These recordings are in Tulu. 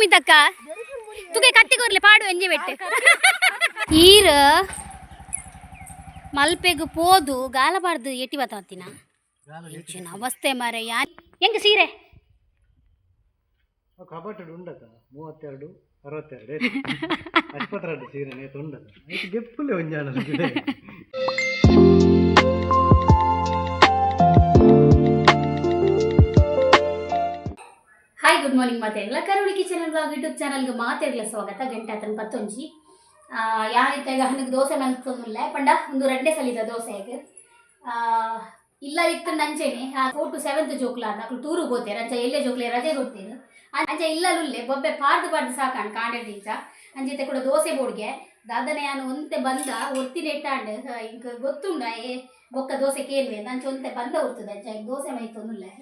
ಮಿತಕ್ಕ ತುಗೆ ಕತ್ತಿ ಕೊರ್ಲೆ ಪಾಡು ಎಂಜೆ ಬೆಟ್ಟೆ ಈರ ಮಲ್ಪೆಗ್ ಪೋದು ಗಾಲಬಾರ್ದು ಎಟ್ಟಿ ಬತ್ತಾತಿನ ಎಂಚಿನ ಅವಸ್ಥೆ ಮಾರೆ ಯಾ ಹೆಂಗ ಸೀರೆ. ಕಬಟಡ್ ಉಂಡತ 32 62 22 ಸೀರೆ ನೇತು ಉಂಡತ ಐತು ಗೆಪ್ಪುಲೆ ಒಂಜಾಣ. ಹಾಯ್, ಗುಡ್ ಮಾರ್ನಿಂಗ್ ಮಾತಾಡಲ್ಲ. ಕರುಳಿ ಕಿಚನ್ ಬ್ಲಾಗ್ ಯೂಟ್ಯೂಬ್ ಚಾನಲ್ಗೆ ಮಾತಾಡಲ ಸ್ವಾಗತ. ಗಂಟೆ ಆತನ ಪತ್ತೊಂಜಿ ಯಾರಿತ್ತ ಹನಗೆ ದೋಸೆ ಮಲ್ತೊಂದುಲ್ಲ ಪಂಡ ಒಂದು ರಡ್ಡೆ ಸಲಿದ ದೋಸೆಗೆ ಇಲ್ಲ ಇತ್ತು ನಂಚೆನೆ 4 ಟು 7 ಜೋಕ್ಲ ಅಕ್ಲು ಟೂರು ಹೋಗ್ತೇವೆ. ಅಂಚ ಎಲ್ಲೇ ಜೋಕ್ಲೆ ರಜೆ ಕೊಡ್ತೇನೆ. ಅಂಚ ಇಲ್ಲಲುಲ್ಲೆ ಬೊಬ್ಬೆ ಪಾಡ್ದು ಪಾಡ್ದು ಸಾಕಾಣ್ ಕಾಂಡೆ ದೀಚ ಅಂಚಿತೆ ಕೂಡ ದೋಸೆ ಬೋಡ್ಗೆ ದಾದನೆ ಯಾನು ಒಂತೆ ಬಂದ ಒತ್ತಿನ ಇಟ್ಟಾಂಡ್ ಇಂಕ ಗೊತ್ತುಂಡ ಏ ಬೊಕ್ಕ ದೋಸೆ ಕೇನ್ವೆ ಅಂಚ ಒಂತೆ ಬಂದ ಒರ್ತದೆ. ಅಂಚ ದೋಸೆ ಮೈತೊಂದುಲ್ಲೆ.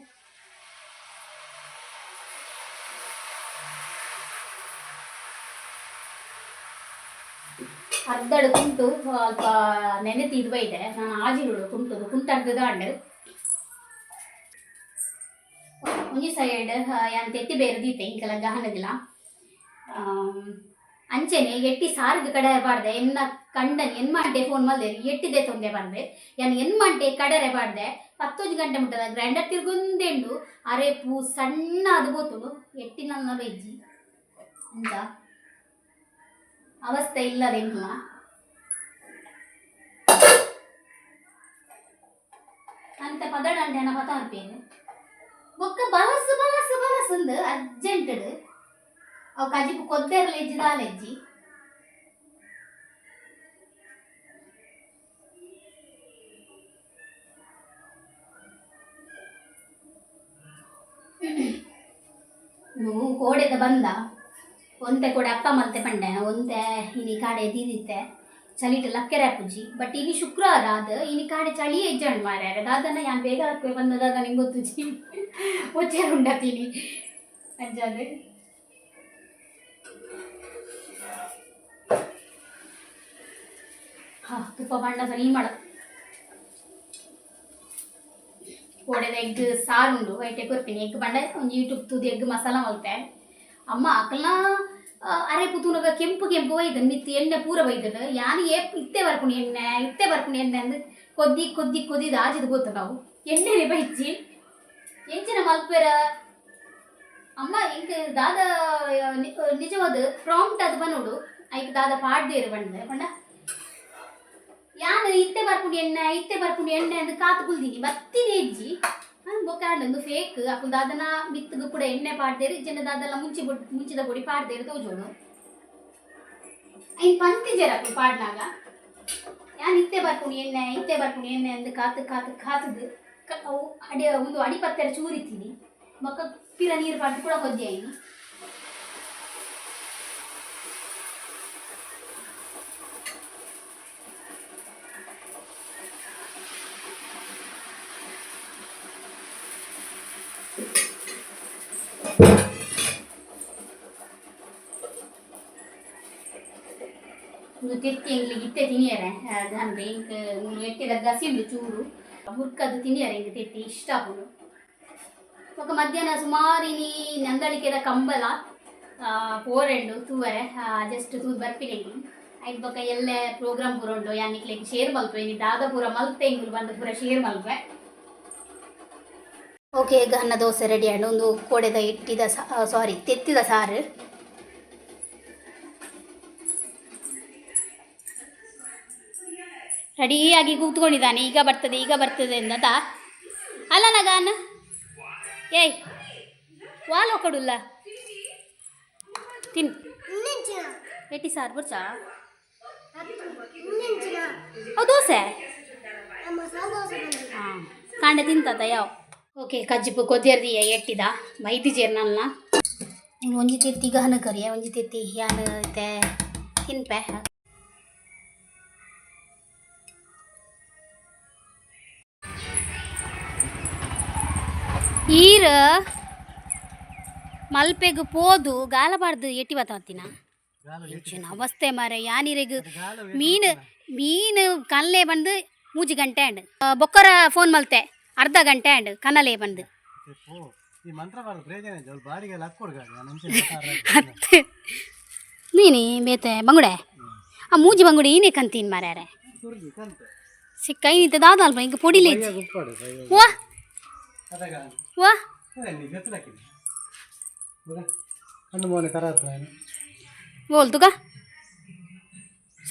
ಅರ್ಧಡು ಕುಂಟು ಅಲ್ಪ ನೆನೆ ತೀದ್ವ ಇದೆ. ನಾನು ಆಜಿರುಳು ಕುಂಟು ಕುಂಟರ್ದು ದಾಂಡ್. ಒಂಜಿ ಸೈಡ್ ಯಾನ್ ತೆತ್ತಿ ಬೇರೆ ದೀತೆ ಇಂಕೆಲ್ಲ ಗಹನದಿಲ್ಲ. ಅಂಚೆನೆ ಎಟ್ಟಿ ಸಾರಿಗೆ ಕಡೆ ಬಾರ್ದೆ. ಎನ್ನ ಕಂಡನ್ ಎನ್ ಮಂಟೆ ಫೋನ್ ಮಲ್ದೆ ಎಟ್ಟಿದೆ ತೊಂದೆ ಬಂದೆ. ಯಾನ್ ಎನ್ ಮಂಟೆ ಕಡರೆ ಬಾರ್ದೆ. ಪತ್ತೊಂಜಿ ಗಂಟೆ ಮುಟ್ಟದ ಗ್ರೈಂಡರ್ ತಿರ್ಗೊಂದೆಂಡು ಅರೆ ಪೂ ಸಣ್ಣ ಅದು ಬೋತುಂಡು ಎಟ್ಟಿ ನನ್ನ ಬೆಜ್ಜಿ ಅಂತ ಅವಸ್ಥೆ ಇಲ್ಲದೆಂಕ್ಲ. ಅಂತ ಪದಡ ಅಂಟೆ ಪತ ಅನ್ಪೇನು ಬೊಕ್ಕ ಬಲಸು ಬಲಸು ಬಲಸುಂದು ಅರ್ಜೆಂಟ್ ಅವು ಕಜಿಪು ಕೊದ್ದೆರ್ಲ ಎಜ್ಜಿ ದಾಲೆಜ್ಜಿ. నువ్వు ಕೋಡೆದ ಬಂದ ಒಂತೆ ಕೋಡೆ ಅಪ್ಪ ಮಲ್ತೆ ಪಂಡೆ ಒಂತೆ ಇನಿ ಕಾಡೆ ದೀದಿತ್ತೆ ಚಳಿಟ್ ಲಕ್ಕೆರೆ ಪೂಜಿ. ಬಟ್ ಇನಿ ಶುಕ್ರವಾರ ಆದ ಇನಿ ಕಾಡೆ ಚಳಿ ಹೆಜ್ಜಂಡ್ ಮಾರ್ಯಾರೆ. ದಾದನ ಯಾನ್ ಬೇಗ ಹಾಕುವೆ ಬಂದ ದಾದ ನಿಂಗೆ ಗೊತ್ತುಜಿ ಒಚ್ಚೆ ಉಂಡತೀನಿ ಅಂಜಾದ. ಹಾ ತುಪ್ಪ ಬಣ್ಣ ಸರಿ ಮಾಡ. ಕೋಡೆದ ಎಗ್ ಸಾರು ಉಂಡು ವೈಟ್ ಎಗ್ ಕೊರ್ಪಿನಿ. ಎಗ್ ಬಂಡ ಒಂಜಿ ಯೂಟ್ಯೂಬ್ ತೂದು ಎಗ್ ಮಸಾಲ ಮಲ್ತೆ. ಅಮ್ಮ ಅಕಲ್ನ ಅರೆ ಪುತೂನಗ ಕೆಂಪು ಕೆಂಪು ಬೈದನ್ ಮಿತ್ತು ಎಣ್ಣೆ ಪೂರ ಬೈದನ್. ಯಾನ್ ಏಪ್ ಇತ್ತೆ ಬರ್ಪುಣಿ ಎಣ್ಣೆ ಇತ್ತೆ ಬರ್ಪುಣಿ ಎಣ್ಣೆ ಅಂದ್ ಕೊದ್ದಿ ಕೊದ್ದಿ ಕೊದ್ದಿದ ಆಜಿದ ಗೊತ್ತು ನಾವು ಎಣ್ಣೆನೆ ಬೈಚಿ ಎಂಚಿನ ಮಲ್ಪೆರ ಅಮ್ಮ. ಇಂಕ್ ದಾದ ನಿಜವಾದ ಪ್ರಾಂಪ್ಟ್ ಅದು ಬನ್ನೋಡು ಐಕ್ ದಾದ ಪಾಡ್ದೇರು ಬಂಡೆ ಪಂಡ ಯಾನ್ ಇತ್ತೆ ಬರ್ಪುಂಡು ಎಣ್ಣೆ ಇತ್ತೆ ಬರ್ಪುಂಡು ಎಣ್ಣೆ ಅಂದ್ ಕಾತು ಕುಲ್ದಿನಿ ಬತ್ತಿನಿ ಹೆಜ್ಜಿ ಬೊಕ್ಕ ಒಂದು ಫೇಕ್ ಅಕುಲ್ ದಾದನ ಮಿತ್ತುಗು ಕೂಡ ಎಣ್ಣೆ ಪಾಡ್ದೇರು ಜನ ದಾದಲ ಮುಂಚಿ ಮುಂಚಿದ ಪೊಡಿ ಪಾಡ್ದೇರು ತೋಜೋಡು. ಐನ್ ಪಂತಿಜರ ಅಕುಲ್ ಪಾಡ್ನಾಗ. ಯಾನ್ ಇತ್ತೆ ಬರ್ಪುಂಡು ಎಣ್ಣೆ ಇತ್ತೆ ಬರ್ಪುಂಡು ಎಣ್ಣೆ ಅಂದ್ ಕಾತು ಕಾತು ಕಾತುದು ಅವು ಅಡಿ ಒಂದು ಅಡಿ ಪತ್ತೆರ ಚೂರಿತೀನಿ. ಬೊಕ್ಕ ಪಿರ ನೀರು ಪಾಡ್ದು ಕೂಡ ಕೊದ್ದಿ ಐನಿ. ಒಂದು ತೆತ್ತಿ ಎಂಗ್ಲಿಗೆ ಇತ್ತೆ ತಿನಿಯರೆ ಅಂದ್ರೆ ಇಂಕ್ ಮೂಲು ಎಟ್ಟಿದ ಗಸಿಂಡು ಚೂರು ಮುರ್ಕದು ತಿನಿಯರೆ. ಇಂಕ್ ತೆತ್ತಿ ಇಷ್ಟ ಆಪುಂಡು. ಬೊಕ ಮಧ್ಯಾಹ್ನ ಸುಮಾರು ಇನಿ ನಂದಳಿಕೆದ ಕಂಬಲ ಪೋರೆಂಡು ತೂವರೆ ಜಸ್ಟ್ ತೂದು ಬರ್ಪಿನಿ ಎಂಕುಲು. ಐಟ್ ಬೊಕ ಎಲ್ಲೆ ಪ್ರೋಗ್ರಾಮ್ ಪೂರ ಉಂಡು. ಯಾನ್ ನಿಕ್ಲೆಗ್ ಶೇರ್ ಮಲ್ಪೆ. ಇನಿ ದಾದ ಪೂರ ಮಲ್ತೆ ಎಂಕುಲು ಬಂದು ಪೂರ ಶೇರ್ ಮಲ್ಪೆ. ಓಕೆ, ಗಹನ ದೋಸೆ ರೆಡಿ ಆಂಡ್. ಒಂದು ಕೋಡೆದ ಇಟ್ಟಿದ ಸಾರಿ ತೆತ್ತಿದ ಸಾರು ರೆಡಿಯಾಗಿ ಕೂತ್ಕೊಂಡಿದ್ದಾನೆ. ಈಗ ಬರ್ತದೆ ಈಗ ಬರ್ತದೆ ಎಂದದ ಅಲ್ಲ ನಗಾನ. ಏಯ್ ವಾಲ್ ಕೊಡುಲ್ಲ ತಿನ್ ಎಟ್ಟಿ ಸಾರು ಬುರ್ಚಾ ಅವು ದೋಸೆ ಹಾಂ ಕಾಂಡೆ ತಿಂತದ ಯಾವ. ಓಕೆ, ಕಜ್ಜಿಪು ಕೊದ್ದಿರ್ದಿಯ ಎಟ್ಟಿದ ಮೈದಿಜೇರ್ ನನ್ನ ಒಂಜಿ ತೆತ್ತಿ ಗಹನ ಕರಿಯ ಒಂಜಿ ತೆತ್ತಿ ಯಾನ್ ಇತ್ತೆ ತಿನ್ಪೆ. ಈರ್ ಮಲ್ಪೆಗ್ ಪೋದು ಗಾಲಬಾರ್ದು ಎಟ್ಟಿ ಬತ್ತಾತಿನ ಎಂಚಿನ ಅವಸ್ಥೆ ಮಾರೆ ಯಾನಿರೆಗ್ ಮೀನು ಮೀನು ಕನ್ಲೆ ಬಂದು ಮೂಜಿ ಗಂಟೆ ಆಂಡ್. ಬೊಕ್ಕರ ಫೋನ್ ಮಲ್ತೆ ಅರ್ಧ ಗಂಟೆ ಆಂಡ್ ಕನಲೆ ಬಂದು. ಈ ಮಂತ್ರ ಬಾರ ಪ್ರಯೋಜನ ಇದ್ದೆ ಅವಳು ಬಾಡಿಗೆ ಎಲ್ಲ ಹಾಕ್ಕೊಡ್ಗಾಡಿ ಅತ್ತೆ ನೀನಿ ಬೇತೆ ಬಂಗುಡೆ ಆ ಮೂಜಿ ಬಂಗುಡೆ ಏನೇ ಕಂತೀನಿ ಮಾರ್ಯಾರೆ. ಸುರ್ಜಿ ಕಂತೆ. ಸಿಕ್ಕ ಐನಿತ ದಾದ ಅಲ್ಪ ಇಂಕ ಪೊಡಿಲೇ. ಗುಪ್ಪಾಡು. ವಾ. ಅದಾಗ. ವಾ. ನೀ ಗೊತ್ತಲಾಕಿದೆ ಕಣ್ಣು ಮೋನೆ ಕರಾತು. ಬೋಲ್ ತುಗ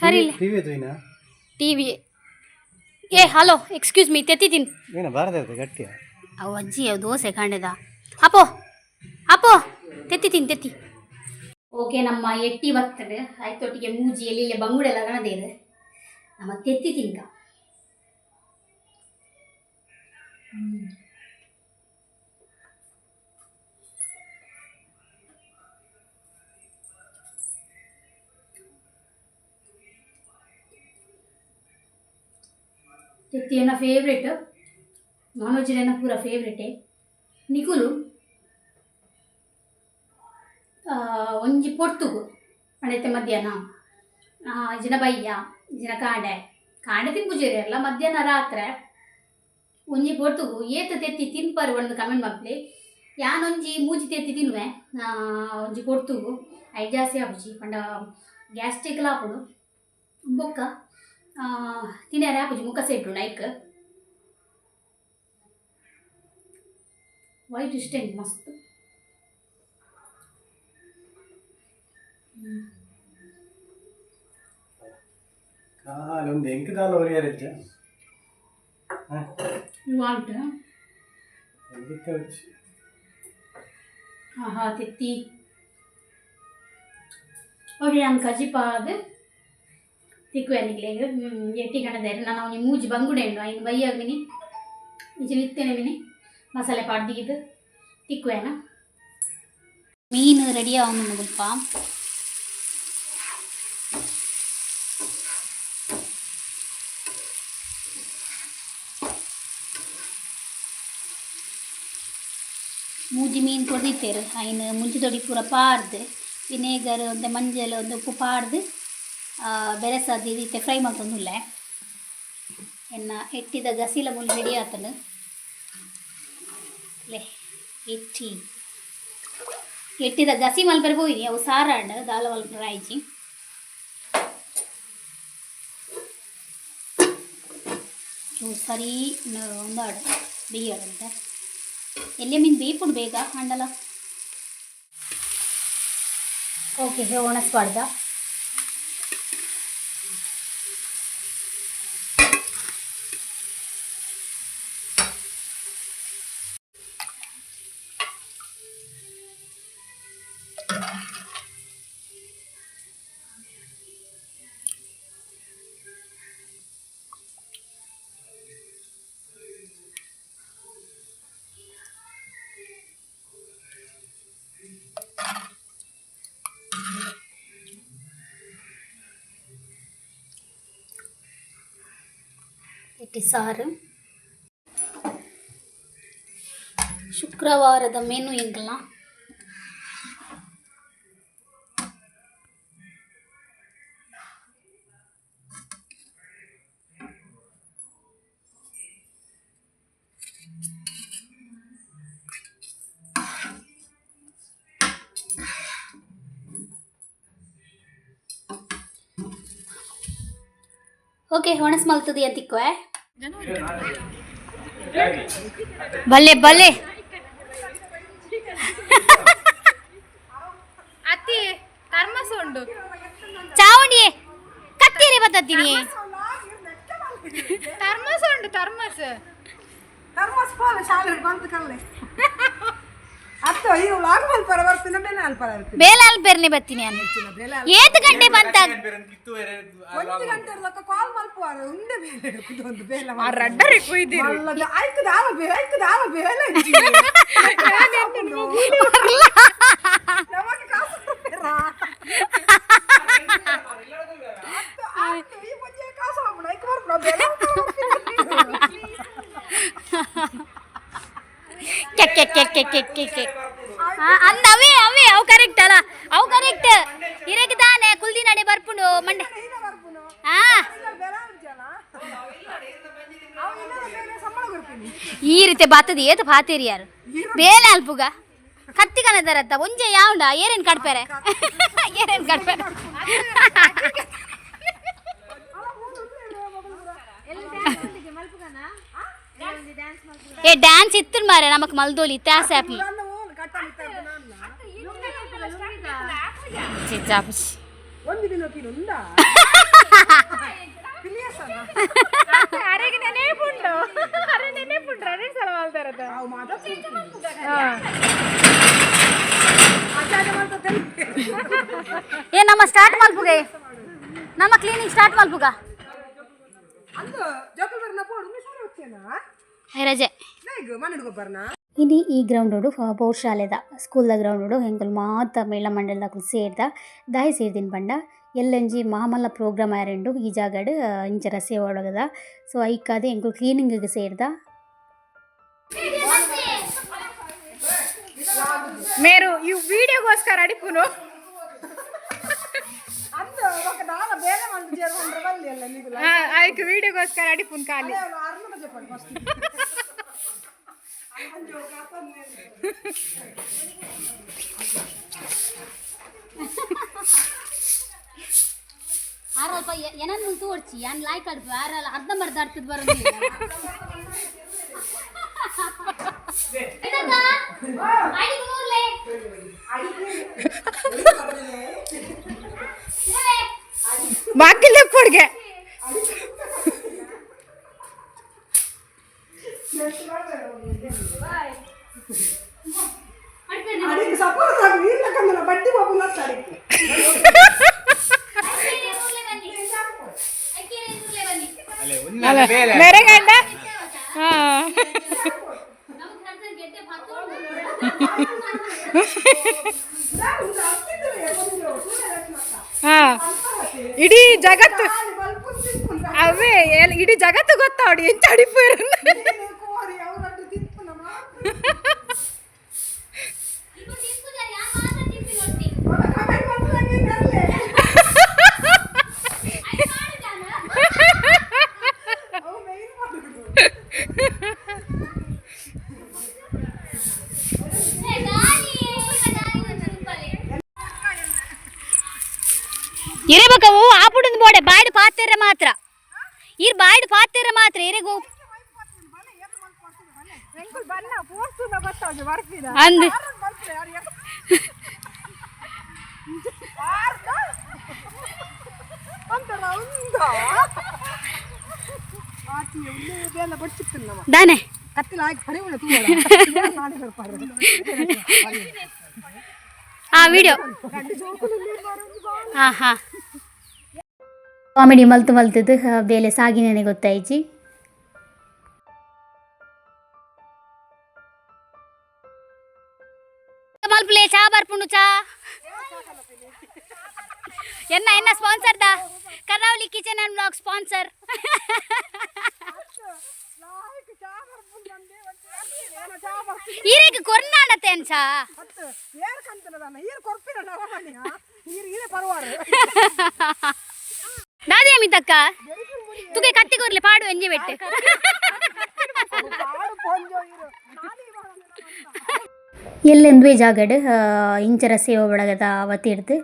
ಸರಿ ಇಲ್ಲ. ಟಿವಿ ತೂಯಿನ? ಟಿವಿ. ಏ ಹಲೋ, ಎಕ್ಸ್ಕ್ಯೂಸ್ ಮೀ, ತೆತ್ತಿದ್ದೀನಿ. ಏನ ಬಾರದ ಇರ್ತದೆ ಗಟ್ಟಿಯ. ಅವು ಅಜ್ಜಿ ಅವು ದೋಸೆ ಕಾಂಡೆದ. ಅಪ್ಪೋ ಅಪ್ಪೋ, ತೆತ್ತಿ ತಿನ್ ತೆತ್ತಿ. ಓಕೆ, ನಮ್ಮ ಎಟ್ಟಿ ಬರ್ತದೆ ಆಯ್ತೊಟ್ಟಿಗೆ ಮೂಜಿ ಎಲ್ಲಿ ಬಂಗುಡೆಲ್ಲ ಕಣದೇನು ನಮ್ಮ ತೆತ್ತಿ ತಿನ್ಕ. ತೆತ್ತಿ ಎನ್ನ favourite, non veg ಎನ್ನ ಪೂರ ಫೇವ್ರೇಟೇ. ನಿಕುಲು ಒಂಜಿ ಪೊರ್ತುಗು ಪಂಡೈತೆ ಮಧ್ಯಾಹ್ನ ಜಿನ ಬಯ್ಯ ಜಿನ ಕಾಂಡೆ ಕಾಂಡೆ ತಿನ್ಪುಜೇರಿ ಅಲ್ಲ, ಮಧ್ಯಾಹ್ನ ರಾತ್ರೆ ಒಂಜಿ ಪೊರ್ತುಗು ಏತ ತೆತ್ತಿ ತಿನ್ಪರು ಒಂದು ಕಮೆಂಟ್ ಮಲ್ಪಲೆ. ಯಾನೊಂಜಿ ಮೂಜಿ ತೆತ್ತಿ ತಿನ್ನುವೆ ಒಂಜಿ ಪೊರ್ತುಗು. ಐದು ಜಾಸ್ತಿ ಆಪುಜಿ, ಪಂಡ ಗ್ಯಾಸ್ಟ್ರಿಕ್ಲ ಆಪುಂಡು. ಬೊಕ್ಕ ತಿನ್ಯರೆ ಆಪುಜಿ, ಮುಖ ಸೆಟ್ಟು ಲೈಕ್ ವೈಟ್ ಇಷ್ಟೇ ಮಸ್ತ್. ಕಾಲು ಒಂದು ಎಂಕ್ ದಾಲ ಒರಿಯರಿಜ್ಜ. You want? ಎಂಕಿತ್ತೆ. ಆಹಾ, ತೆತ್ತಿ. ಓಕೆ, ನಾನು ಕಜಿಪಾದ ತಿಕ್ಕು ನಿಗ್ಲೇಗ ಎಟ್ಟಿ ಕಣದೇರು. ನಾನು ಅವನಿ ಮೂಜಿ ಬಂಗುಡೆ ಉಂಡು ಐನು ಬೈಯಾಗ ಮಿನಿ ಇಂಚಿನ ಇತ್ತೇನೆ ಮಿನಿ ಮಸಾಲೆ ಪಾಡ್ದಿಗಿದ್ದು ತಿಕ್ಕುವೇನ. ಮೀನು ರೆಡಿ ಆವೊಂದುಂಡು ಮುಲ್ಪ. ಮೂಜಿ ಮೀನು ಕೊರ್ದಿತ್ತೇರು. ಐನು ಮುಂಚಿದೊಡಿ ಪೂರ ಪಾಡ್ದು, ವಿನೇಗರ್ ಒಂತೆ, ಮಂಜಲ್ ಒಂದು, ಉಪ್ಪು ಪಾಡ್ದು ಬೆರೆಸಾದ್ ಇತ್ತೆ ಫ್ರೈ ಮಲ್ತೊಂದುಲ್ಲೆ. ಎನ್ನ ಎಟ್ಟಿದ ಗಸಿಲ ಮುಲ್ ರೆಡಿ ಆತಂಡು ಲೇ. ಎಟ್ಟಿ ಎಟ್ಟಿದ ಗಸಿ ಮಲ್ಪರೆ ಪೋಯಿನಿ, ಅವು ಸಾರಾಂಡ್, ದಾಲ ಮಲ್ಪರೆ ಆಯ್ಜಿ. ಸರಿ ಒಂದಾಡು ಬೇಯಡಂತೆ. ಎಲ್ಲಿ ಮೀನು ಬೇಪುಡು ಬೇಗ ಅಂಡಲ. ಓಕೆ, ಒಣಸ್ಬಾರ್ದ. ಎಟ್ಟಿ ಸಾರು. ಶುಕ್ರವಾರದ ಮೆನು ಎಂಕಲ್ನ. ಓಕೆ, ಒಣಸ್ ಮಲ್ತದೆ ಅಂತಿಕ್ವೆ. ಭಲೆ ಭಲೆ. ಅತ್ತಿ ಥರ್ಮಸ್ ಉಂಡು. ಚಾವಣಿಯೇ ಕತ್ತೀರಿ ಬತ್ತತ್ತೀನಿ. ಥರ್ಮಸ್ ಉಂಡು, ಥರ್ಮಸ್. ಥರ್ಮಸ್ ಪೋಲ ಶಾಲೆ ಬಂತು ಕಲ್ಲೆ ಅತ್ತ ಈ ಲಾಗ್ ಮಲ್ಪರ ಬರ್ಪಿನ ಬೇಲೆ ಅಲ್ಪರ. ಬೇಲೆ ಅಲ್ಪೇರ್ನೆ ಬತ್ತೀನಿ ನಾನು. ಬೇಲೆ. ಏತ್ ಗಂಟೆ ಬಂತ? ಒಂದು ಗಂಟೆ ಕಾಲ್ ಮಲ್ಪುವಾರ ಉಂಡೆ ಬೇಲೆ ಒಂದು ಬೇಲೆ. ರಡ್ಡರೆ ಕುಯ್ದಿರಿ. ಮಲ್ಲದ ಆಯ್ತು ದಾಲ ಬೇಲೆ, ಆಯ್ತು ದಾಲ ಬೇಲೆ. ನಮಗೆ ಕಾಸು ಕೊಡ್ತೀರಾ? ಆಯ್ತು, ಈ ಮುಂಜೆ ಕಾಸು ಹಾಕೋಣ, ಐಕ್ ಬರ್ಪುನ ಬೇಲೆ. K K K K K K K. ಅಂದ ಅವೇ ಅವೇ ಅವು ಕರೆಕ್ಟ್ ಅಲ್ಲ, ಅವು ಕರೆಕ್ಟ್. ಇರಕ್ಕೆ ತಾನೆ ಕುಲ್ದಿನಡೆ ಬರ್ಪುಂಡು ಮಂಡೆ. ಹೀನ ಬರ್ಪುನು. ಹಾ. ಇಲ್ಲ ಬೇಲೆ ಉಂಟಲ್ಲ ಅವು, ಇಲ್ಲ ಬೇಲೆ ಸಂಬಳ ಕೊಡ್ತೀನಿ. ಈ ರೀತಿ ಬಾತದ ಏತು ಪಾತೇರಿ ಯಾರು. ಹೀರೋ. ಬೇಲೆ ಅಲ್ಪುಗ ಕತ್ತಿ ಕನದರತ್ತ ಒಂಜೆ ಯಾವುಂಡ ಏರೇನ್ ಕಡ್ಪೇರೆ ಏರೇನ್ ಕಡ್ಪೇರೆ. ಏ ಡ್ಯಾನ್ಸ್ ಇತ್ತು ಮಾರೆ ನಮಕ್ ಮಲ್ದೋಲಿ ಇತ್ಯಾಸ. ಚಿಚ್ಚಾಪುಚಿ. ಒಂದು ದಿನ ಉಂಡಾ? ಅರೆಗೆ ನೆನೆಪುಂಡು, ಅರೆ ನೆನೆಪುಂಡ್ರ ಅರೆ ಸಲ ಮಾಲ್ತಾರದ. ಅವು ಮಾತ ಏ ನಮ್ಮ ಸ್ಟಾರ್ಟ್ ಮಲ್ಪುಗ, ನಮ್ಮ ಕ್ಲೀನಿಂಗ್ ಸ್ಟಾರ್ಟ್ ಮಲ್ಪುಗ. ಅಂದು ಜೋಕಲ್ ಬರ್ನ ಪೋಡು ಮಿಷನ್ వచ్చేనా? ರಜೆ. ನೈಗ್ ಮನೆಗೆ ಬರ್ನ. ಇನಿ ಈ ಗ್ರೌಂಡ್ ಪೌಶಾಲೆದ ಸ್ಕೂಲ್ದ ಗ್ರೌಂಡ್. ಎಂಕುಲು ಮಾತ ಮಹಿಳಾ ಮಂಡಲದಕುಲು ಸೇರ್ದ. ದಾಯಿ ಸೇರ್ದಿನ ಪಂಡ ಎಲ್ಲಂಜಿ ಮಾಮಲ್ಲ ಪ್ರೋಗ್ರಾಮ್ ಆಯರೆಂಡು ಈ ಜಾಗಡ್ ಇಂಚರ ಸೇವೆ ಒಳಗದ. ಸೊ ಐಕಾದ್ ಎಂಕುಲು ಕ್ಲೀನಿಂಗ್ ಸೇರ್ದ. ಮೇರು ಈ ವಿಡಿಯೋಗೋಸ್ಕರ ಅಡಿಪುನು. ಅಂದು ఒక ದಾಲ ಬೇರೆ ಮಂದಿ చేరుకుంటారు ಬಲ್ಲಿ ಅಲ್ಲ ನೀವು. ಆಯ್ತು, ವಿಡಿಯೋಗೋಸ್ಕರ ಅಡಿಪುನ್ ಖಾಲಿ. అర్ణ చెప్పండి ఫస్ట్. ಆರಲ್ಪ ಏನನ್ ಮುಂತು ಓಡ್ಚಿ ಯಾನ್ ಲಾಯ್ಕ್ ಅಡ್ಪು ಆರಲ್ಲ ಅರ್ಧಂಬರ್ಧ ಅಡ್ತದ ಬರೋದಿಲ್ಲ. ಬಾಕಿಲ್ ಕೊಡ್ಗೆ. అడిగి సపోర్ట్ నాకు వీళ్ళ కన్నా బట్టి బాబు నాకు అడిగి. ಮೆರೆಗಂಡ ಹಾ. ಹಾ, ಇಡೀ ಜಗತ್ತು ಅವೇ ಇಡೀ ಜಗತ್ತು ಗೊತ್ತಾವಡಿ ಎಂಚ ಅಡಿಪು. ಇರಬೇಕವು ಆಪುಡಂದು ಬೋಡೆ ಬಾಯ್ಡ್ ಪಾತೆರ ಮಾತ್ರ ಇರ್ ಬಾಯ್ಡ್ ಪಾತೆರ ಮಾತ್ರ ಇರೆಗೋ. ಅಂದ್ ದಾನೆ. ಆ ವಿಡಿಯೋ ಹಾ ಹಾ ಕಾಮಿಡಿ ಮಲ್ತು ಮಲ್ತದ್ದು ಬೇಲೆ ಸಾಗಿನೇ ಗೊತ್ತಾಯ್ಚಿ. ಮಲ್ಪಲೆ ಚಾ ಬರ್ಪುಂಡು ಚಾ. ಎನ್ನ ಎನ್ನ ಸ್ಪಾನ್ಸರ್ ದಾ ಕರಾವಳಿ ಕಿಚನ್ ಅಂಡ್ ಬ್ಲಾಗ್ ಸ್ಪಾನ್ಸರ್. ಈರೆಗ್ ಕೊರ್ನಾಡತೆ ಅನ್ಸಾ. ಏರ್ ಕಂತನದನ್ನ ಈರ್ ಕೊರ್ಪಿರ ನರಮನಿಯ ಈರ್ ಈರೆ ಪರವಾರು. ದಾದೆ ಅಮಿತಕ್ಕ ತುಗೆ ಕತ್ತಿ ಕೊರ್ಲೆ ಪಾಡು ಎಂಜೆ ಬೆಟ್ಟೆ. ಪಾಡು ಪೊಂಜೋ ಈರು. ಎಲ್ಲೆಂದುವೆ ಜಾಗಡ್ ಇಂಚರ ಸೇವಾ ಬಳಗದ ವತಿರ್ದು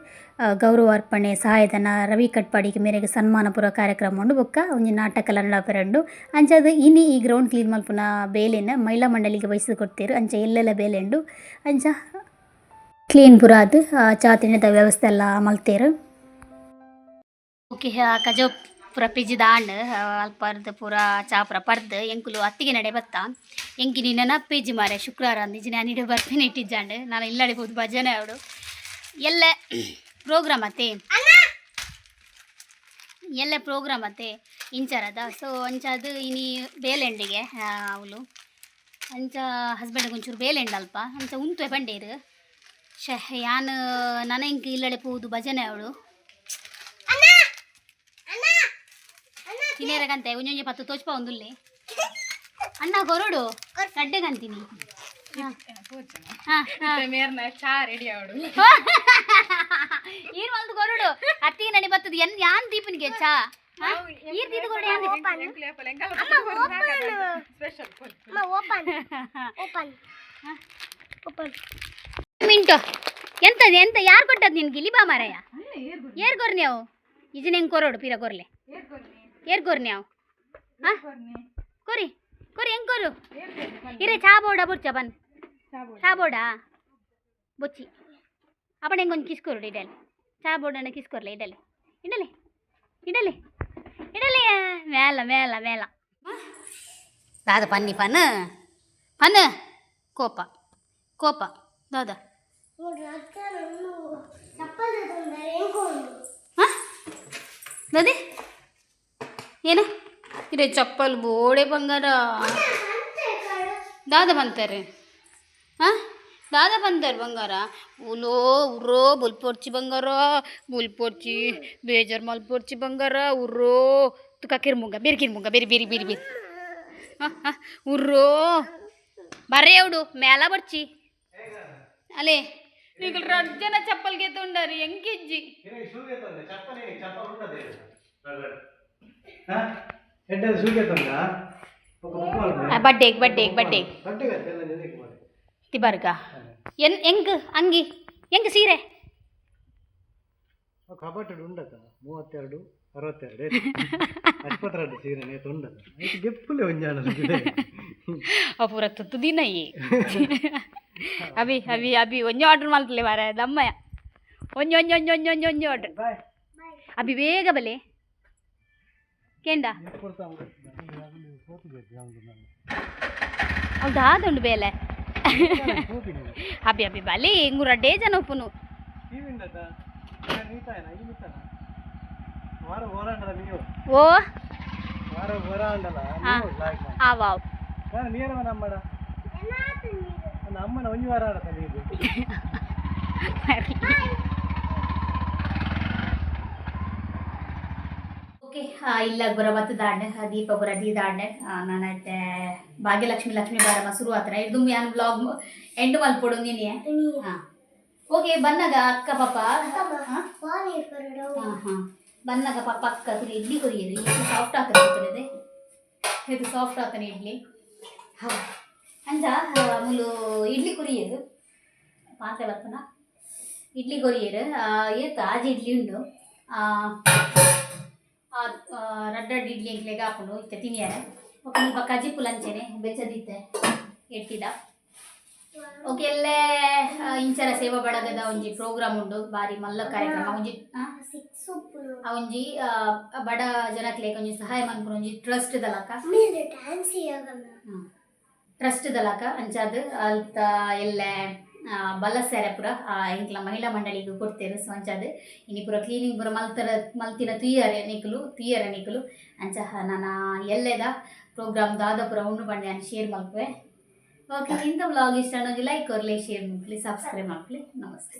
ಗೌರವಾರ್ಪಣೆ ಸಹಾಯಧನ ರವಿ ಕಟ್ಪಾಡಿಗೆ ಮೇರೆಗೆ ಸನ್ಮಾನ ಪೂರ ಕಾರ್ಯಕ್ರಮ ಉಂಡು. ಬೊಕ್ಕ ಒಂಜಿ ನಾಟಕ ನಡಪೆರಂಡು. ಅಂಚಾದ್ ಇನಿ ಈ ಗ್ರೌಂಡ್ ಕ್ಲೀನ್ ಮಲ್ಪುನ ಬೇಲೆನ್ ಮಹಿಳಾ ಮಂಡಳಿಗೆ ವಹಿಸಿ ಕೊಡ್ತೇರು. ಅಂಚ ಎಲ್ಲೆಲ್ಲ ಬೇಲೆ ಉಂಡು. ಅಂಚ ಕ್ಲೀನ್ ಪೂರ ಆದ್ ಚಾ ತಿಂಡಿದ ವ್ಯವಸ್ಥೆ ಎಲ್ಲ ಮಲ್ತೇರು. ಓಕೆ, ಕಜೋ ಪೂರ ಪಿಜ್ಜಿದ ಆಂಡ್ ಅಲ್ಪ ಪೂರ ಚಾ ಪೂರ ಪರ್ದು ಎಂಕುಲು ಅತ್ತಿಗೆ ನಡೆ ಬತ್ತ. ಎಂಕಿ ನೆನಪೇಜಿ ಮಾರೆ ಶುಕ್ರವಾರ ಅಂದಿಜ್ಜಿ ನಾನು ಇಡ ಬರ್ತೀನಿ ಇಟ್ಟಿದ್ದಾಂಡ್. ನಾನು ಇಲ್ಲಡೆ ಹೋದು ಭಜನೆ ಅವಳು ಎಲ್ಲ ಪ್ರೋಗ್ರಾಮ್ ಅತ್ತೆ ಎಲ್ಲ ಪ್ರೋಗ್ರಾಮ್ ಅತ್ತೆ ಇಂಚರದ. ಸೊ ಅಂಚಾದ ಇನಿ ಬೇಲೆಂಡಿಗೆ ಅವಳು ಅಂಚ ಹಸ್ಬೆಂಡ್ ಒಂಚೂರು ಬೇಲೆಂಡ್ ಅಲ್ಪ ಅಂಚ ಉಂತುವೆ ಪಂಡೇರು. ಶೆ ಯಾನ್ ನನ ಇಂಕ್ ಇಲ್ಲಡೆ ಪೋದು ಭಜನೆ ಅವಳು ತಿನೇರಗಂತೆ ಒಂಜೊಂಜಿ ಪತ್ತು ತೋಚ್ಪ ಒಂದುಲ್ಲೆ ಅಣ್ಣ ಕೊರಡು ಕಡ್ಡೆಗಂತೀನಿ. ಹಾಂ ಹಾಂ ಹಾಂ. ಮೇರ್ನ ಚಾ ರೆಡಿ ಅವಡು. ಈರ್ ಮಲ್ದು ಕೊರಡು ಅತ್ತಿಗೆ ನಡಿ ಬತ್ತದ ಎನ್ ಯಾನ್ ದೀಪನಿಗೆ ಚಾ ಈರ್ ದೀಪ ಕೊರಡು ಯಾನ್ ದೀಪ. ಸ್ಪೆಷಲ್. ಮಿಂಟು ಎಂತ ಎಂತ ಯಾರು ಕೊಟ್ಟದ್ದು ನಿನ್ಗೆ ಇಲ್ಲಿ ಬಾ ಮಾರಾಯ? ಏರ್ ಕೊರ್ನಿ ಅವು ಇಜನ್ ಹೆಂಗೆ ಕೊರೋಡು ಪೀರ ಕೊರ್ಲೆ. ಏರ್ ಕೊರ್ನಿ ಅವು? ಹಾಂ, ಕೊರಿ ಕೊರಿ, ಹೆಂಗೆ ಕೊರು? ಇರೆ ಚಾ ಬೋಡ ಬುರ್ಚ ಬನ್ ಚಾ ಬೋಡಾ ಬೊಚ್ಚಿ. ಅಪ್ಪಣ ಹೆಂಗೊಂದು ಕಿಸ್ ಕೊರುಡು ಇಡಲಿ. ಚಾ ಬೋಡಣ್ಣ ಕಿಸ್ ಕೊರ್ಲೆ. ಇಡಲಿ ಇಡಲಿ ಇಡಲಿ ಇಡಲಿ. ಮೇಲ ಮೇಲ ಮೇಲ. ದಾದ ಪನ್ನಿ ಪನ್ ಪನ್. ಕೋಪ ಕೋಪ ದಾದ? ಹಾಂ ದಾದಿ, ಏನು ಇರೇ ಚಪ್ಪಲ್ ಬೋಡೆ ಬಂಗಾರ? ದಾದ ಬಂತಾರೆ? ಹಾಂ, ದಾದ ಬಂತಾರೆ ಬಂಗಾರ? ಉಲೋ ಉರೋ ಬುಲ್ಪೊರ್ಚಿ ಬಂಗಾರ, ಬುಲ್ಪೊರ್ಚಿ, ಬೇಜಾರು ಮಲ್ಪೊರ್ಚಿ ಬಂಗಾರ. ಉರ್ರೋ ತುಕ ಕಿರ್ಮುಂಗ ಬೇರೆ ಕಿರ್ಮುಂಗ ಬೇರೆ ಬೇರೆ ಬೇರೆ ಬೇರೆ. ಹಾಂ ಹಾಂ, ಉರ್ರೋ ಬರೆಯವ್ಡು ಮೇಲ ಬರ್ಚಿ. ಅಲೇ, ನೀವು ರಡ್ಡು ಜನ ಚಪ್ಪಲ್ಗೆ ತೊಂಡಾರಿ ಎಂಕಿಜ್ಜಿ. ಚಪ್ಪಲ್ ಶೂಗೆ. ಬಡ್ಡೆಗ್ ಬಡ್ಡೆಗ್ ಬಡ್ಡೆಗ್. ತಿಬರ್ಗ ಎನ್ ಎಂಗ್ ಅಂಗಿ ಎಂಗ್ ಸೀರೆ? ಕಬಟಡ್ ಉಂಡತ 32 62 ಅಶ್ಪತ್ರೆರಡು ಸೀರೆ ತುಂಡದ ಐತೆ ಗೆಪ್ಪುಲೆ ಒಂಜಾಣ. ಅವು ಪೂರ ತುತ್ತು ದಿನ ಈ ಅಭಿ ಅಭಿ ಅಭಿ ಒಂಜಿ ಆರ್ಡರ್ ಮಲ್ತಲೆ ಮಾರ ದಮ್ಮಯ್ಯ. ಒಂಜಿ ಒಂಜಿ ಒಂಜಿ ಒಂಜಿ ಒಂಜಿ ಒಂಜಿ ಆರ್ಡರ್. ಅಭಿ ಬೇಗ ಬಲೆ ಕೇಂಡ. ಅವ್ದು ದಾದುಂಡು ಬೇಲೆ. ಅಭಿ ಅಭಿ ಬಲೆ ಇಂಗು ರಡ್ಡೇ ಜನ ಉಪ್ಪುನು. ಓ ಆ ವಾವ್. ನಮ್ಮಡ ಅಮ್ಮನ ಒಂಜಿ ವಾರ ಆಡತ ನೀರು. ಓಕೆ, ಇಲ್ಲ ಬರ ಬತ್ತು ದಾಂಡೆ ದೀಪ ಬರ ದೀ ದಾಂಡೆ. ನಾನೈತೆ ಭಾಗ್ಯಲಕ್ಷ್ಮಿ ಲಕ್ಷ್ಮೀ ಬಾರಮ್ಮ ಶುರು ಆತರ ಇದು. ಯಾನ್ ಬ್ಲಾಗ್ ಎಂಡ್ ಮಲ್ಪೊಡು ನೀನೆ. ಹಾಂ, ಓಕೆ. ಬನ್ನಾಗ ಅಕ್ಕ ಪಾಪ. ಹಾಂ ಹಾಂ, ಬನ್ನಾಗ ಪಾಪ ಅಕ್ಕ ತುರಿ ಇಡ್ಲಿ ಕೊರಿಯರು. ಇದು ಸಾಫ್ಟ್ ಆಗ್ತದೆ, ಇದು ಸಾಫ್ಟ್ ಆಗ್ತಾನೆ ಇಡ್ಲಿ. ಹಾಂ, ಅಂಚ ಮುಲು ಇಡ್ಲಿ ಕೊರಿಯರು. ಪಾತ್ರೆ ಬರ್ತನ. ಇಡ್ಲಿ ಕೊರಿಯರು ಏತ್ ಆಜಿ ಇಡ್ಲಿ ಉಂಡು. ರಡ್ಡ ರಡ್ಡ ಇಡ್ಲಿ ಎಂಕ್ಲೆಗ್ ಹಾಕೊಂಡು ಇತ್ತೆ ತಿನಿಯರೆ. ಬೊಕ ಮುಲ್ಪ ಕಜಿಪು ಲಂಚೆನೆ ಬೆಚ್ಚದಿತ್ತೆ ಎಟ್ಟಿದ. ಓಕೆ, ಎಲ್ಲೇ ಇಂಚರ ಸೇವಾ ಬಳಗದ ಒಂಜಿ ಪ್ರೋಗ್ರಾಮ್ ಉಂಡು, ಬಾರಿ ಮಲ್ಲ ಕಾರ್ಯಕ್ರಮ ಒಂಜಿ. ಆ? ಆ ಒಂಜಿ ಬಡ ಜನಕ್ಲೆಗ್ ಒಂಜಿ ಸಹಾಯ ಮನ್ಪುನ ಒಂಜಿ ಟ್ರಸ್ಟ್ ದಲಕ. ಟ್ರಸ್ಟ್ ದಲಕ ಅಂಚಾದ್ ಅಲ್ತ ಎಲ್ಲೆ ಬಲಸೆರೆ ಪೂರ ಎಂಕ್ಲ ಮಹಿಳಾ ಮಂಡಳಿಗ್ ಕೊಡ್ತೇರು. ಸೊ ಅಂಚಾದ್ ಇನಿ ಪೂರ ಕ್ಲೀನಿಂಗ್ ಪೂರ ಮಲ್ತರ ಮಲ್ತಿನ ತುಯ್ಯರೆ ನಿಕುಲು, ತುಯ್ಯರೆ ನಿಕುಲು. ಅಂಚ ನನ ಎಲ್ಲೆದ ಪ್ರೋಗ್ರಾಮ್ ದಾದ ಪೂರ ಉಂಡು ಪಂಡೆ ನಾನು ಶೇರ್ ಮಲ್ಪುವೆ. ಓಕೆ, ಇಂಥ ವ್ಲಾಗ್ ಇಷ್ಟ ಒಂಜಿ ಲೈಕ್ ಕೊರ್ಲೆ, ಶೇರ್ ಮಲ್ಪುಲೆ, ಸಬ್ಸ್ಕ್ರೈಬ್ ಮಲ್ಪುಲೆ. ನಮಸ್ತೆ.